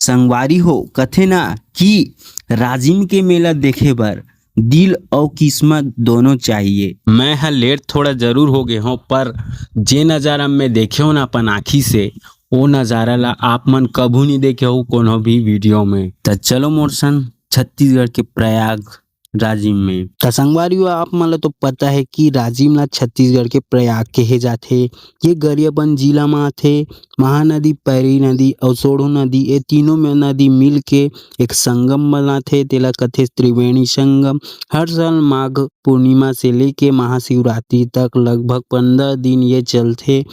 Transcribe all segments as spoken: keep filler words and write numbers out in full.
संगवारी हो, कथे ना कि राजिम के मेला देखे बर दिल अउ किस्मत दोनों चाहिए। मैं ह लेट थोड़ा जरूर हो गे हूँ, पर जे नजारा मैं देखे हूँ ना अपन आँखी से, वो नजारा ला आप मन कभू नहीं देखे हो कोनो भी वीडियो में। त चलो मोर संग छत्तीसगढ़ के प्रयाग राजिम में। त संगवारी हो, आप मन ला तो पता है कि राजिम ला छत्तीसगढ़ के प्रयाग कहे जाथे। ये गरियाबंद जिला म आथे। महानदी, पैरी नदी अउ सोढ़ो नदी, ये तीनों में नदी मिल के एक संगम बनाथे, तेला कथे त्रिवेणी संगम। हर साल माघ पूर्णिमा से लेके महाशिवरात्रि तक लगभग पंद्रह दिन ये चलथे।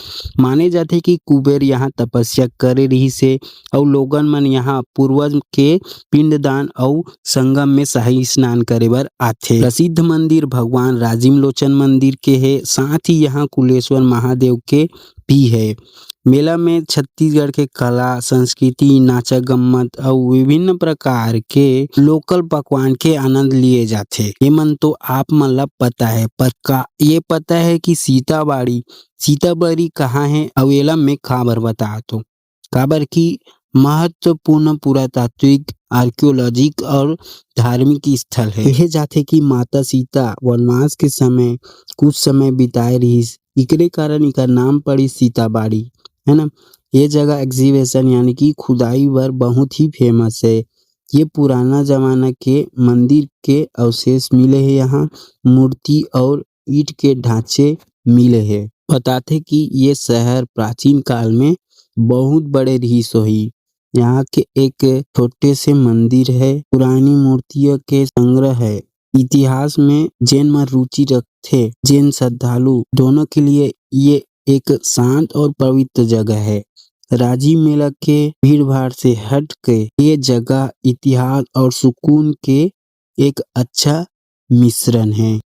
माने जाथे कि कुबेर यहाँ तपस्या करे रिहिस हे अउ लोगन मन यहाँ पूर्वज के पिंडदान अउ संगम में शाही स्नान करे बर आथे। प्रसिद्ध मंदिर भगवान राजिम लोचन मंदिर के हे, साथ ही यहाँ कुलेश्वर महादेव के भी है। मेला में छत्तीसगढ़ के कला, संस्कृति, नाचा गम्मत अउ विभिन्न प्रकार के लोकल पकवान के आनंद लिए जाथे। ये मन तो आप मन ला पता है, पर का ये पता है कि सीताबाड़ी, सीताबाड़ी कहाँ है अउ एला मैं काबर बतात हूँ? काबर कि महत्वपूर्ण पुरातात्विक, आर्कियोलॉजिक और धार्मिक स्थल है। कहे जाथे कि माता सीता वनवास के समय कुछ समय बिताए रहिस, इकरे कारण इकर नाम पड़ी सीताबाड़ी, है ना। ये जगह एग्जीवेशन यानी कि खुदाई बर बहुत ही फेमस है। ये पुराना जमाना के मंदिर के अवशेष मिले हैं यहाँ, मूर्ति और ईंट के ढांचे मिले हैं। बताथे कि ये शहर प्राचीन काल में बहुत बड़े रिहिस होही। यहाँ के एक छोटे से मंदिर है, पुरानी मूर्तियों के संग्रह है। इतिहास में जेन मन रुचि रखथे, जेन श्रद्धालु, दोनों के लिए ये एक शांत और पवित्र जगह है। राजिम मेला के भीड़ भाड़ से हट के ये जगह इतिहास और सुकून के एक अच्छा मिश्रण है।